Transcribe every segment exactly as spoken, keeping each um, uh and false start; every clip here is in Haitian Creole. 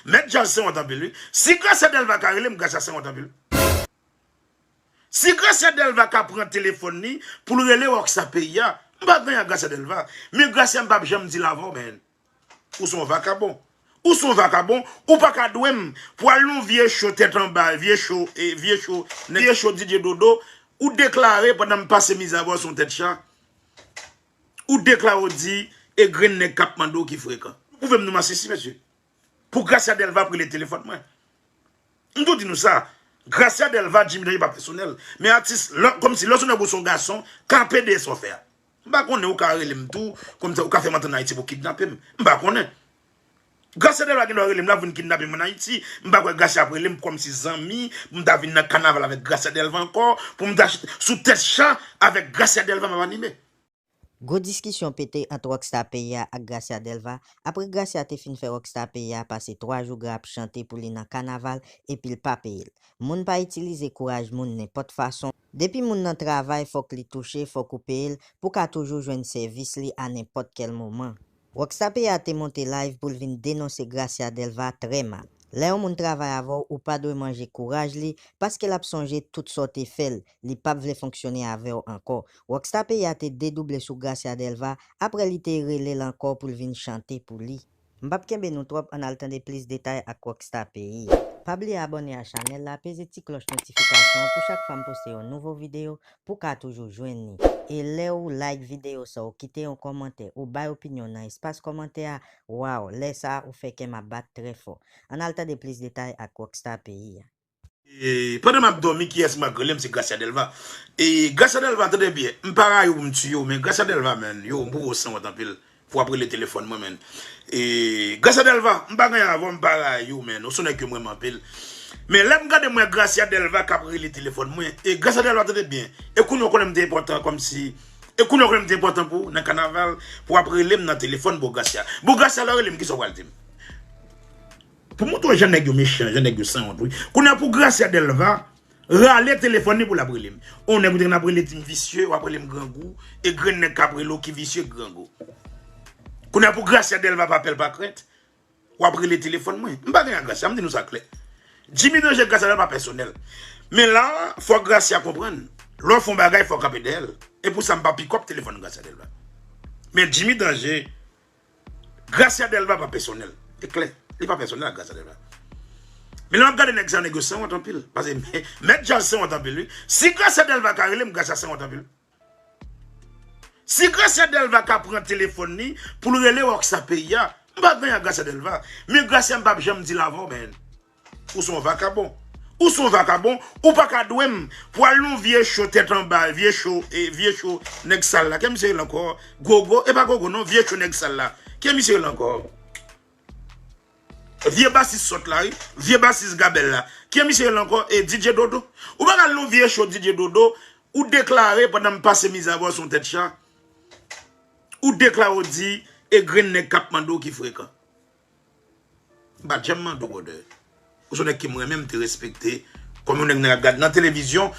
Mèt Jazz sanwont anpil, wi. Si Gracia Delva ka rele m, Gracia sanwont anpil. Si Gracia Delva ka pran telefòn li pou l rele Rockstar peyi a, m pa gen anyen ak Gracia Delva. Men Gracia, m p ap janm di l avè w, men. Ou se yon vakabon. Ou se yon vakabon, ou pa ka dwe m pou al nan vye cho tèt anba, vye cho, e, vye cho, vye cho D J Dodo, ou deklare pandan m pase mizè avè w sou yon tèt cha, ou deklare w di, e grenn nèg k ap mande w ki frekan. Pwouve m nou masisi, mesye. Pou Gracia Delva ap rele telefòn mwen. M tou di nou sa, Gracia Delva, Jimmy Danje pa pèsonèl. Men atis, lè, kòmsi lè w se yon nèg ou se yon gason, ka pede sa w fè a. M pa konnen ou ka rele m tou, kòmsi ou ka fè m antre nan Ayiti pou kidnape m. M pa konnen. Gracia Delva gen dwa rele m la pou vin kidnape mwen Ayiti. M pa kwè Gracia ap rele m kòmsi zanmi, pou m ta vin nan kanaval avèk Gracia Delva ankò, pou m ta ch-, sou tèt cha avèk Gracia Delva m ap anime. Gwo diskisyon pete ant Rockstar peyi a ak Gracia Delva, apre Gracia te fin fè Rockstar peyi a pase twa jou gra ap chante pou li nan kanaval epi l pa peye l. Moun pa itilize kouraj moun nenpòt fason. Depi moun nan travay, fòk li touche, fòk ou peye l pou ka toujou jwenn sèvis li a nenpòt kèl moman. Rockstar peyi a te monte live pou l vin denonse Gracia Delva trè mal. Lè yon moun travay avè w, ou pa dwe manje kouraj li, paske l ap sonje tout sa w te fè l, li p ap vle fonksyone avè w ankò. Rockstar peyi a te dedouble sou Gracia Delva, apre li te rele l ankò pou l vin chante pou li. M p ap kenbe nou twòp, ann al tande plis detay ak Rockstar peyi a. Pa bliye abòne a chanèl la, peze ti klòch notifikasyon an pou chak fwa m poste yon nouvo videyo pou w ka toujou jwenn li. E lè w like videyo sa, w kite yon kòmantè, ou bay opinyon w nan espas kòmantè a, waw, lè sa a ou fè kè m ap bat trè fò. Ann al tande plis detay ak Rockstar peyi a. E, pandan m ap dòmi, kiyès m ak rele m, se Gracia Delva. E, Gracia Delva, tande byen, m pa rayi w pou m tiye w, men Gracia Delva, men, yo, m pwouve w sanwont anpil. Pou w ap rele telefòn mwen, men. E, Gracia Delva, m pa gen anyen avè w, m pa rayi w, men. Ou se yon nèg ke m renmen anpil. Men lè m gade m wè Gracia Delva k ap rele telefòn mwen, e Gracia Delva, tande byen. E kounye a w konnen m te enpòtan kòmsi, e kounye a w konnen m te enpòtan pou w nan kanaval, pou w ap rele m nan telefòn, bon Gracia. Bon Gracia, lè w rele m, kisa w pral di m? Pou montre w jan nèg yo mechan, jan nèg yo sanwont, wi. Kounye a pou Gracia Delva rale telefòn li pou l ap rele m. On nèg ou te konn ap rele di m visye, w ap rele m grangou, e grenn nèg k ap rele w ki visye, grangou. Kounye a pou Gracia Delva pa pè l pa krent, w ap rele telefòn mwen. M pa gen ak Gracia, m di nou sa klè. Jimmy Danje, Gracia Delva pa pèsonèl. Men la, fòk Gracia konprann. Lè w fè yon bagay, fòk w kanpe dèyè l. E pou sa, m pa pick up telefòn Gracia Delva. Men Jimmy Danje, Gracia Delva pa pèsonèl. E klè, li pa pèsonèl ak Gracia Delva. Men lè m ap gade nèg sa yo, nèg yo sanwont anpil. Paske mèt Jazz sanwont anpil, wi. Si Gracia Delva ka rele m, Gracia sanwont anpil. Si Gracia Delva ka pran telefòn li pou l rele Rockstar peyi a, m pa gen anyen ak Gracia Delva. Men Gracia, m p ap janm di l avè w, men. Ou se yon vakabon. Ou se yon vakabon, ou pa ka dwe m pou al nan vye cho tèt anba, vye cho, e, vye cho nèg sal la. Ki misye rele ankò? Gogo, e pa Gogo non, vye cho nèg sal la. Ki misye rele ankò? Vye basis sòt la, wi. Vye basis gabèl la. Ki misye rele ankò? E D J Dodo. Ou pa ka al nan vye cho D J Dodo, ou deklare pandan m pase mizè avè w sou yon tèt cha. Ou deklare w di, e grenn nèg k ap mande w ki frekan. M pa t janm mande w, brother. Ou se yon nèg ke m renmen, m te respekte. Kòm yon nèg, nèg ap gade nan televizyon,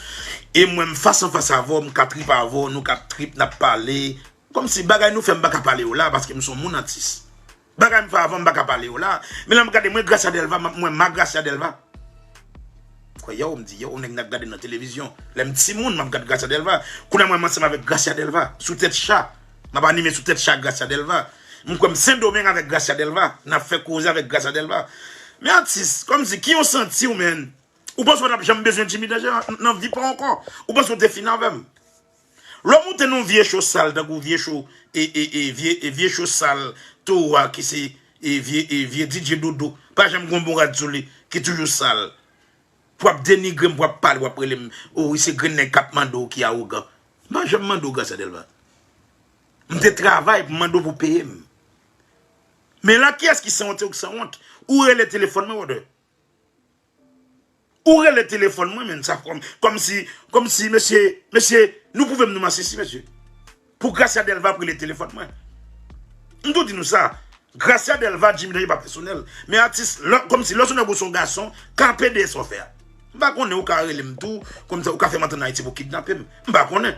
e m wè m fas an fas avè w, m ka trip avè w, nou ka ap trip, n ap pale. Kòmsi bagay nou fè, m pa ka pale yo la, paske m se yon moun atis. Bagay m fè avè w, m pa ka pale yo la. Men lè m gade, mwen, Gracia Delva, m ap, mwen, ma Gracia Delva. Kwè, yow, m di, yow, yon nèg n ap gade nan televizyon. Lè m timoun, m ap gade Gracia Delva. Kounye a, mwen, m ansanm avèk Gracia Delva. Sou tèt cha. M ap anime sou tèt cha Gracia Delva. M kwè m Sendomeng avèk Gracia Delva. N ap fè koze avèk Gracia Delva. Men atis, kòmsi, ki w santi w, men? Ou panse w t ap janm bezwen Jimmy Danje nan, nan vi pa w ankò? Ou panse w te fin avè m? Lè w moute nan vye cho sal, tankou vye cho, e, e, e, vye, e, vye cho sal, towo a ki se, e, vye, e, vye D J Dodo. Pa janm gen yon bon rad sou li, ki toujou sal. Pou w ap denigre m, pou w ap pale, w ap rele m, o, wi, se grenn nèg k ap mande w ki awogan. M pa janm mande w Gracia Delva. M te travay pou mande w pou peye m. Men la, kiyès ki sanwont, ou ki sanwont? Ou rele telefòn mwen, brother. Ou rele telefòn mwen, men sa kòm, kòmsi, kòmsi, mesye, mesye, nou pwouve m nou masisi, mesye. Pou Gracia Delva ap rele telefòn mwen. M tou di nou sa, Gracia Delva, Jimmy Danje pa pèsonèl. Men atis, lè, kòmsi lè w se yon nèg ou se yon gason, ka pede sa w fè a. M pa konnen ou ka rele m tou, kòmsi ou ka fè m antre nan Ayiti pou kidnape m. M pa konnen.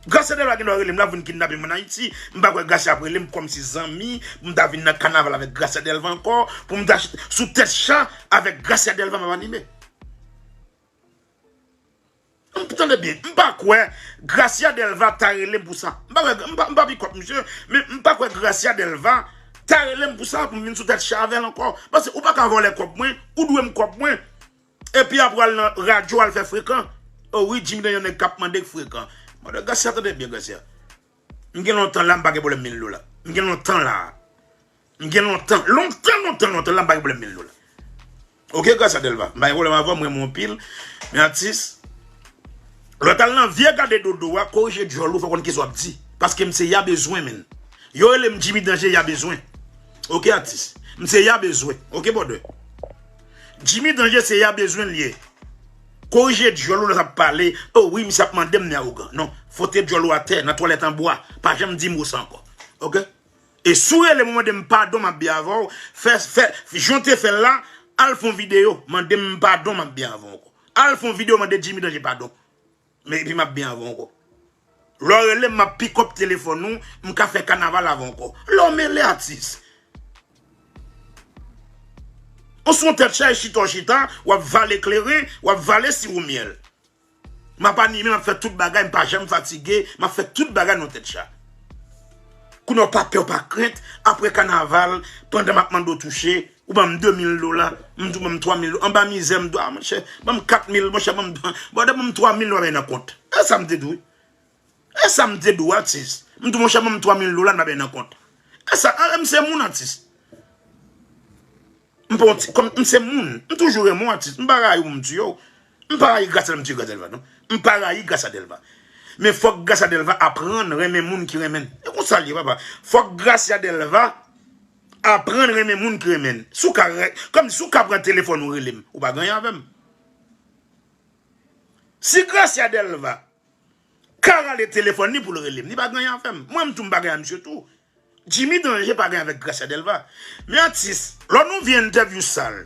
Gracia Delva gen dwa rele m la pou vin kidnape m ann Ayiti. M pa kwè Gracia ap rele m kòmsi zanmi pou m ta vin nan kanaval avèk Gracia Delva ankò, pou m ta ch- sou tèt cha avèk Gracia Delva m ap anime. M tande byen, m pa kwè Gracia Delva ta rele m pou sa. M pa kwè, m pa, m pa pikòp misye, men m pa kwè Gracia Delva ta rele m pou sa, pou m vin sou tèt cha avè l ankò. Paske ou pa ka vòlè kòb mwen, ou dwe m kòb mwen. Epi apre al nan radyo al fè frekan. O wi, Jimmy Danje nèg k ap mande k frekan. Mande Gracia, tande byen Gracia. M gen lontan la, m pa gen pwoblèm mil dola. M gen lontan la. M gen lontan, lontan, lontan, lontan la, m pa gen pwoblèm mil dola. Oke, Gracia Delva, m pa gen pwoblèm avè w, m renmen w anpil. Men atis, lè w t al nan vye gade dodo a, korije djòl ou, fò w konn kisa w ap di. Paske m se ya bezwen, menn. Yo rele m Jimmy Danje ya bezwen. Oke, atis. M se ya bezwen. Oke, brother. Jimmy Danje se ya bezwen l ye. Korije djòl ou lè w ap pale. O wi, misye ap mande m, men awogan. Non, fote djòl ou atè, nan twalèt an bwa. Pa janm di mo sa ankò. Oke? E si w rele m, ou mande m padon, m ap byen avè w. Fè, fè, jan w te fè l la, al fè yon videyo, mande m padon, m ap byen avè w ankò. Al fè yon videyo, mande Jimmy Danje padon. Men epi m ap byen avè w ankò. Lè w rele m, m ap pikòp telefòn ou, m ka fè kanaval avè w ankò. Lè w mele atis. Ou sou yon tèt chaje chita w chita, w ap vale kleren, w ap vale siwo myèl. M ap anime, m ap fè tout bagay, m pa janm fatige, m ap fè tout bagay nan tèt cha. Kounye a w pa pè, w pa krent, apre kanaval, pandan m ap mande w touche, ou ban m de mil dola, m tou ban m twa mil dola, anba mizè m di w, a monchè, ban m kat mil, monchè, ban m, brother, ban m twa mil dola nan kont. E sa m te di w wi. E sa m te di w atis. M di w monchè, ban m twa mil dola, n pa bay nan kont. E sa, a, m se moun atis. M pa yon ti, kòm, m se moun. M toujou renmen w atis. M pa rayi w, m tiye w. M pa rayi Gracia, m tiye Gracia Delva, non. M pa rayi Gracia Delva. Men fòk Gracia Delva aprann renmen moun ki renmen l. E konsa l ye, papa. Fòk Gracia Delva aprann renmen moun ki renmen l. Si w ka re-, kòm si w ka pran telefòn ou rele m, ou pa gen anyen avè m. Si Gracia Delva ka rale telefòn li pou l rele m. Li pa gen anyen avè m. Mwen, m tou m pa gen anyen avè misye tou. Jimmy Danje pa gen anyen avèk Gracia Delva. Men atis, lè w nan yon vye entèvyou sal,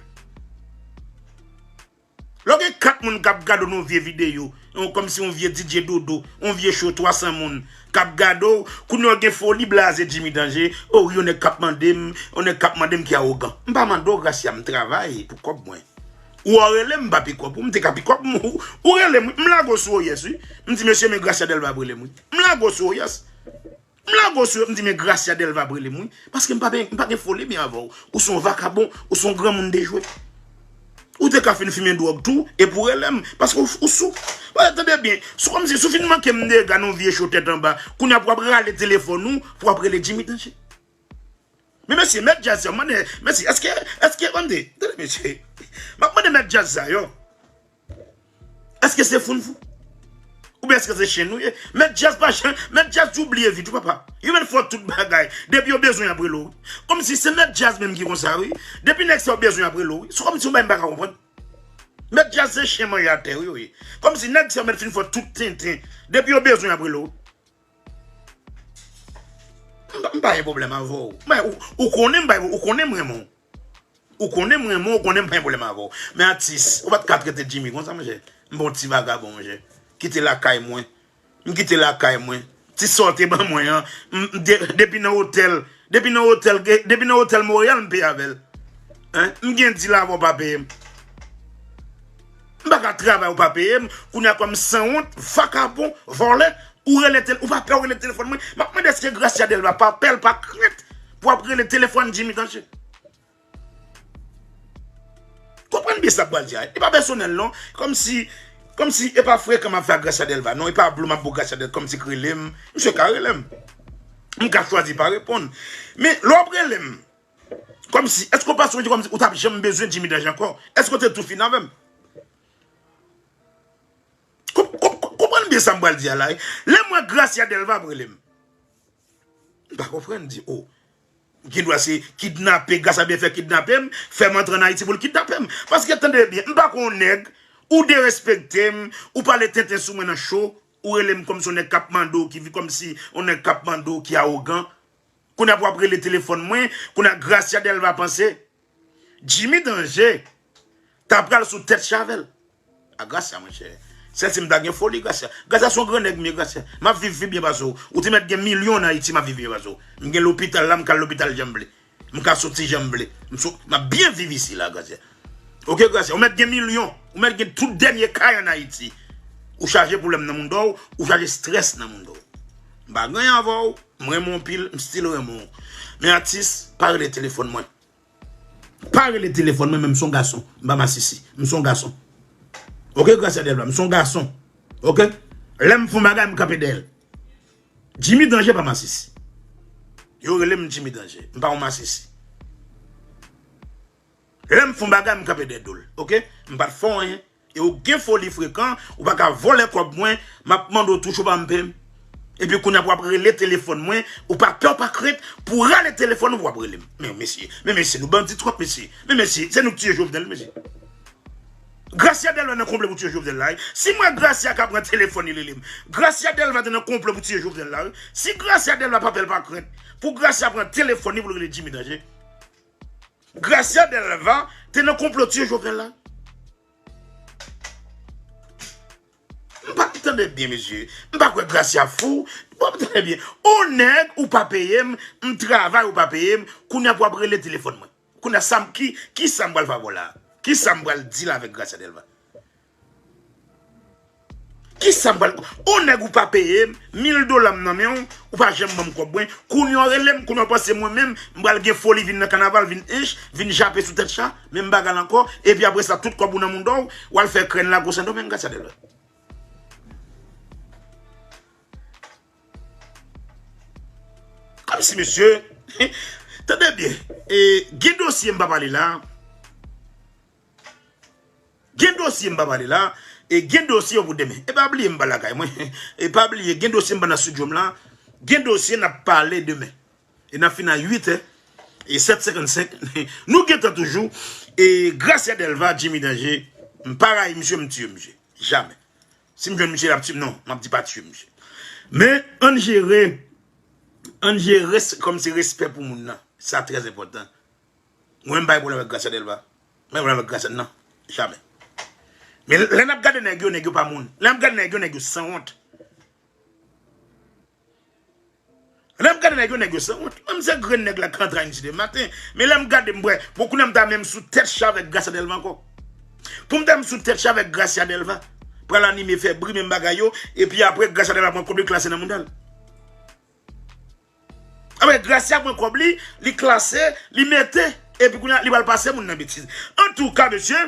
lè w gen kat moun k ap gade w nan yon vye videyo, yon, kòmsi yon vye D J Dodo, yon vye show twa san moun k ap gade w, kounye a w gen foli blaze Jimmy Danje, o wi, yon nèg k ap mande m, yon nèg k ap mande m ki awogan. M pa mande w, Gracia, m travay pou kòb mwen. Ou rele m, m pa pikòp ou, m te ka pikòp ou, ou rele m, wi. M lage w sou O Y S, wi. M di, mesye, men Gracia Delva ap rele m, wi. M lage w sou O Y S. M lage w sou, m di, men Gracia Delva ap rele m, wi. Paske m pa ben, m pa gen foli byen avè w. Ou se yon vakabon, ou se yon granmoun dejwe. Ou te ka fin fimen dwòg tou, epi w rele m. Paske ou, ou sou. Tande byen, sou kòmsi, si w fin manke m dega nan yon vye show tèt anba, kounye a pou w ap rale telefòn ou, pou w ap rele Jimmy Danje. Men mesye, mèt djaz sa, mande, mesye, èske, èske, tande, tande, mesye. M ap mande mèt djaz sa yo, èske se fou n fou? Oubyen èske se chen nou ye? Mèt djaz pa chen, mèt djaz tou bliye vit, wi, papa. Yo mèt fè tout bagay. Depi yo bezwen, y ap rele w. Kòmsi se mèt djaz menm ki konsa, wi. Depi nèg sa yo bezwen, y ap rele w, wi. Se kòmsi yon bagay m pa ka konprann. Mèt djaz se chen manje atè, wi, wi. Kòmsi nèg sa yo mèt fin fè tout tenten. Depi yo bezwen, y ap rele w. M pa, m pa gen pwoblèm avè w. Men ou, ou konnen m pa, ou konnen m renmen w. Ou konnen m renmen w, ou konnen m pa gen pwoblèm avè w. Men atis, ou pa t ka trete Jimmy konsa, monchè. M pa yon ti vagabon, monchè. Kite lakay mwen. M kite lakay mwen. Ti sa w te ban mwen an, m, m de-, depi nan otèl, depi nan otèl, depi nan otèl Montréal, m peye avè l. Hein? M gen dil avè w, w pa peye m. M pa ka travay, ou pa peye m. Kounye a kòm sanwont, vakabon, vòlè, ou rele tel-, ou pa pè w rele telefòn mwen. M ap mande èske Gracia Delva pa pè l, pa krent pou ap rele telefòn Jimmy Danje. Konprann byen sa m pral di a. Li pa pèsonèl, non. Kòmsi, kòmsi e pa frekan m ap fè ak Gracia Delva, non. E pa blo m ap bo Gracia Delva, kòmsi k rele m. Misye ka rele m. M ka chwazi pa reponn. Men, lè w ap rele m, kòmsi, èske w pa sonje kòmsi ou t ap janm bezwen Jimmy Danje ankò? Èske w te tou fin avè m? Konp-, konp-, konprann byen sa m pral di a la, wi. Lè m wè Gracia Delva ap rele m, m pa konprann, di, o, gen dwa se kidnape, Gracia byen fè kidnape m, fè m antre ann Ayiti pou l kidnape m. Paske, tande byen, m pa konn nèg, ou derespekte m, ou pale tenten sou mwen nan show, ou rele m kòmsi yon nèg k ap mande w ki vi-, kòmsi yon nèg k ap mande w ki awogan. Kounye a pou w ap rele telefòn mwen, kounye a Gracia Delva panse Jimmy Danje ta pral sou tèt chavèl. A Gracia, monchè. Sèl si m ta gen foli, Gracia. Gracia se yon gran nèg m ye, Gracia. M ap viv pi byen pase w. Ou te mèt gen milyon ann Ayiti, m ap viv byen pase w. M gen lopital la, m ka al lopital jan m vle. M ka soti jan m vle. M so, m ap byen viv isi la, Gracia. Oke, Gracia, ou mèt gen milyon. Ou mèt gen tout dènye kay ann Ayiti. Ou chaje pwoblèm nan mouda w, ou chaje strès nan mouda w. M pa gen anyen avè w, m renmen w anpil, m still renmen w. Men atis, pa rele telefòn mwen. Pa rele telefòn mwen, men m se yon gason. M pa masisi. M se yon gason. Oke, Gracia Delva, m se yon gason. Oke? Lè m fè yon bagay, m kanpe dèyè l. Jimmy Danje pa masisi. Yo rele m Jimmy Danje. M pa yon masisi. Lè m fè yon bagay, m kanpe dèyè do l. Oke? M pa t fè w anyen. E ou gen foli frekan, ou pa ka vòlè kòb mwen, m ap mande w touche w pa m peye m. Epi kounye a pou w ap rele telefòn mwen, ou pa pè, ou pa krent, pou w rale telefòn ou pou w ap rele m. Men mesye, men mesye, nou bandi twòp, mesye. Men mesye, se nou k tiye Jovenel, mesye. Gracia Delva nan konplo pou tiye Jovenel la, wi. Si m wè Gracia ka pran telefòn li rele m. Gracia Delva te nan konplo pou tiye Jovenel la, wi. Si Gracia Delva pa pè, l pa krent, pou Gracia pran telefòn li pou l rele Jimmy Danje. Gracia Delva te nan konplo tiye Jovenel la. M pa tande byen, mesye. M pa kwè Gracia fou. Bon, tande byen. On nèg ou pa peye m, m travay ou pa peye m, kounye a pou w ap rele telefòn mwen. Kounye a sa m ki, ki sa m pral fè avè w la? Ki sa m pral di la avèk Gracia Delva? Ki sa m pral, on nèg ou pa peye m, mil dola m nan men w, ou pa janm ban m kòb mwen, kounye a w rele m, kounye a w panse mwen menm, m pral gen foli vin nan kanaval, vin ench, vin jape sou tèt cha, menm bagay la ankò, epi apre sa, tout kòb ou nan mouda w, w al fè krèn la gwo Sendomeng, Gracia Delva. Kòmsi, mesye, tande byen, e, gen dosye m pa pale la, gen dosye m pa pale la, e gen dosye yo pou demen. E pa bliye m pa lakay mwen, e pa bliye, gen dosye m pa nan estidyo m la, gen dosye n ap pale demen. E n ap fin a uit è, e sèt senkannsenk, nou gentan toujou, e Gracia Delva, Jimmy Danje, m pa rayi misye, m tiye misye. Jamè. Si m jwenn misye, l ap tiye m, non, m ap di pa tiye misye. Men, ann jere, ann jere res-, kòmsi respè pou moun nan. Sa trè enpòtan. Mwen, m pa gen pwoblèm avèk Gracia Delva. M pa gen pwoblèm avèk Gracia, non. Jamè. Men lè n ap gade nèg yo, nèg yo pa moun. Lè n ap gade nèg yo, nèg yo sanwont. Lè m gade nèg yo, nèg yo sanwont. Menm se grenn nèg la k antre Ayiti demen maten. Men lè m gade, m wè, bon, kounye a m ta menm sou tèt cha avèk Gracia Delva ankò. Pou m ta menm sou tèt cha avèk Gracia Delva, pral anime, fè bri, menm bagay yo, epi apre Gracia Delva pran kòb li klase nan mouda l. Apre Gracia pran kòb li, li klase, li mete, epi kounye a li pral pase moun nan betiz. Antouka, mesye,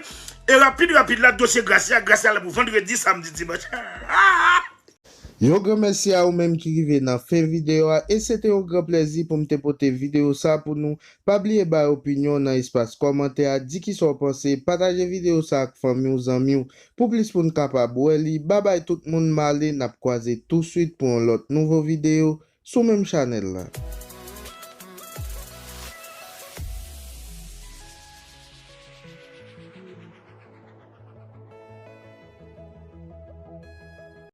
e rapid, rapid la, dosye Gracia, Gracia la pou vandredi, samdi, dimanch. Yon gran mèsi a ou menm ki rive nan fen videyo a, e se te yon gran plèzi pou m te pote videyo sa pou nou. Pa bliye bay opinyon w nan espas kòmantè a, di kisa w panse, pataje videyo sa ak fanmi w, zanmi w, pou plis moun kapab wè li. Babay tout moun, m ale, n ap kwaze touswit pou yon lòt nouvo videyo sou menm chanèl la.